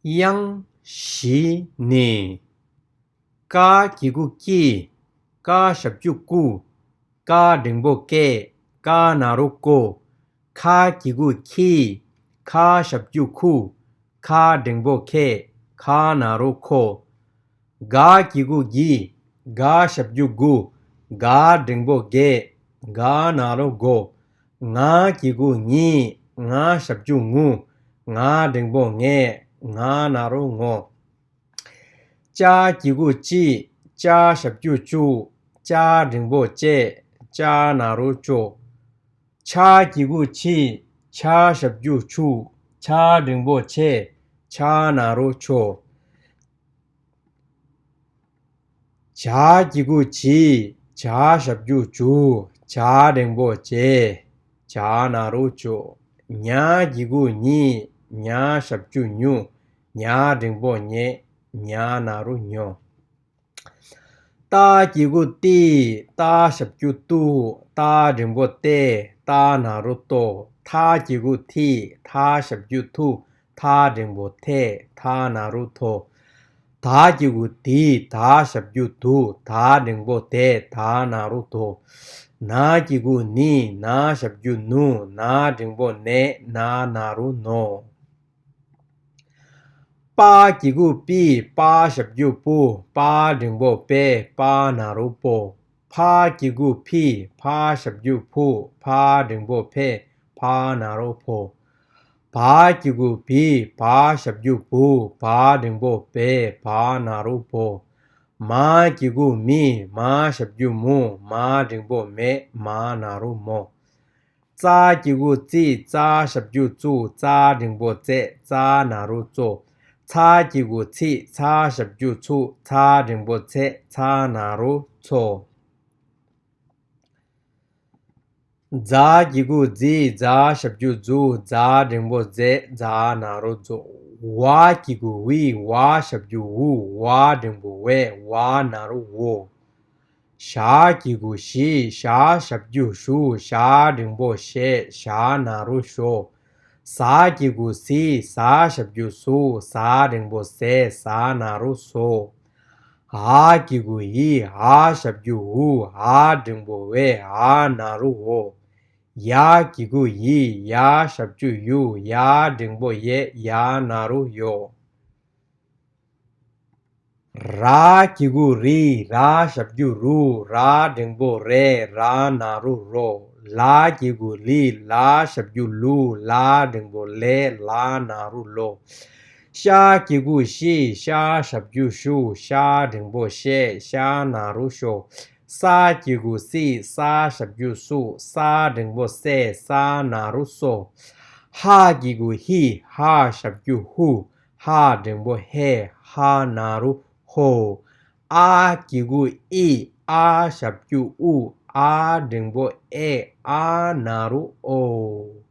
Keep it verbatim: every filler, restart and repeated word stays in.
དབྱངས་བཞི་ནི། ཀ་གི་གུ་ཀྱི། ཀ་ཞབས་ཀྱུ་ཀུ། ཀ་འགྲེང་བུ་ཀེ། ཀ་ན་རོ་ཀོ། ཁ་གི་གུ་ཁི། ཁ་ཞབས་ཀྱུ་ཁུ། ཁ་འགྲེང་བུ་ཁེ། ཁ་ན་རོ་ཁོ། ག་གི་གུ་གི། ག་ཞབས་ཀྱུ་གུ། ག་འགྲེང་བུ་གེ། ག་ན་རོ་གོ། ང་གི་གུ་ངི། ང་ཞབས་ཀྱུ་ངུ། ང་འགྲེང་བུ་ངེ། ང་ན་རོ་ངོ། ཅ་གི་གུ་ཅི། ཅ་ཞབས་ཀྱུ་ཅུ། ཅ་འགྲེང་བུ་ཅེ། ཅ་ན་རོ་ཅོ། ཆ་གི་གུ་ཆི། ཆ་ཞབས་ཀྱུ་ཆུ། ཆ་འགྲེང་བུ་ཆེ། ཆ་ན་རོ་ཆོ། ཇ་གི་གུ་ཇི། ཇ་ཞབས་ཀྱུ་ཇུ། ཇ་འགྲེང་བུ་ཇེ། ཇ་ན་རོ་ཇོ། ཉ་གི་གུ་ཉི། ཉ་ཞབས་ཀྱུ་ཉུ། ཉ་འགྲེང་བུ་ཉེ། ཉ་ན་རོ་ཉོ། ཏ་གི་གུ་ཏི། ཏ་ཞབས་ཀྱུ་ཏུ། ཏ་འགྲེང་བུ་ཏེ། ཏ་ན་རོ་ཏོ། ཐ་གི་གུ་ཐི། ཐ་ཞབས་ཀྱུ་ཐུ། ཐ་འགྲེང་བུ་ཐེ། ཐ་ན་རོ་ཐོ། ད་གི་གུ་དི། ད་ཞབས་ཀྱུ་དུ། ད་འགྲེང་བུ་དེ། ད་ན་རོ་དོ། ན་གི་གུ་ནི། ན་ཞབས་ཀྱུ་ནུ། ན་འགྲེང་བུ་ནེ། ན་ན་རོ་ནོ། པ་གི་གུ་པི། པ་ཞབས་ཀྱུ་པུ། པ་འགྲེང་བུ་པེ། པ་ན་རོ་པོ། ཕ་གི་གུ་ཕི། ཕ་ཞབས་ཀྱུ་ཕུ། ཕ་འགྲེང་བུ་ཕེ། ཕ་ན་རོ་ཕོ། བ་གི་གུ་བི། བ་ཞབས་ཀྱུ་བུ། བ་འགྲེང་བུ་བེ། བ་ན་རོ་བོ། མ་གི་གུ་མི། མ་ཞབས་ཀྱུ་མུ། མ་འགྲེང་བུ་མེ། མ་ན་རོ་མོ། ཙ་གི་གུ་ཙི། ཙ་ཞབས་ཀྱུ་ཙུ། ཙ་འགྲེང་བུ་ཙེ། ཙ་ན་རོ་ཙོ། ཚ་གི་གུ་ཚི། ཚ་ཞབས་ཀྱུ་ཚུ། ཚ་འགྲེང་བུ་ཚེ། ཚ་ན་རོ་ཚོ། ཛ་གི་གུ་ཛི། ཛ་ཞབས་ཀྱུ་ཛུ། ཛ་འགྲེང་བུ་ཛེ། ཛ་ན་རོ་ཛོ། ཝ་གི་གུ་ཝི། ཝ་ཞབས་ཀྱུ་ཝུ། ཝ་འགྲེང་བུ་ཝེ། ཝ་ན་རོ་ཝོ། ཞ་གི་གུ་ཞི། ཞ་ཞབས་ཀྱུ་ཞུ། ཞ་འགྲེང་བུ་ཞེ། ཞ་ན་རོ་ཞོ། ཟ་གི་གུ་ཟི། ཟ་ཞབས་ཀྱུ་ཟུ། ཟ་འགྲེང་བུ་ཟེ། ཟ་ན་རོ་ཟོ། འ་གི་གུ་འི། འ་ཞབས་ཀྱུ་འུ། འ་འགྲེང་བུ་འེ། འ་ན་རོ་འོ། ཡ་གི་གུ་ཡི། ཡ་ཞབས་ཀྱུ་ཡུ། ཡ་འགྲེང་བུ་ཡེ། ཡ་ན་རོ་ཡོ། ར་གི་གུ་རི། ར་ཞབས་ཀྱུ་རུ། ར་འགྲེང་བུ་རེ། ར་ན་རོ་རོ། ལ་གི་གུ་ལི། ལ་ཞབས་ཀྱུ་ལུ། ལ་འགྲེང་བུ་ལེ། ལ་ན་རོ་ལོ། ཤ་གི་གུ་ཤི། ཤ་ཞབས་ཀྱུ་ཤུ། ཤ་འགྲེང་བུ་ཤེ། ཤ་ན་རོ་ཤོ། ས་གི་གུ་སི། ས་ཞབས་ཀྱུ་སུ། ས་འགྲེང་བུ་སེ། ས་ན་རོ་སོ། ཧ་གི་གུ་ཧི། ཧ་ཞབས་ཀྱུ་ཧུ། ཧ་འགྲེང་བུ་ཧེ། ཧ་ན་རོ་ཧོ། ཨ་གི་གུ་ཨི། ཨ་ཞབས་ཀྱུ་ཨུ། ཨ་འགྲེང་བུ་ཨེ། ཨ་ན་རོ་ཨོ།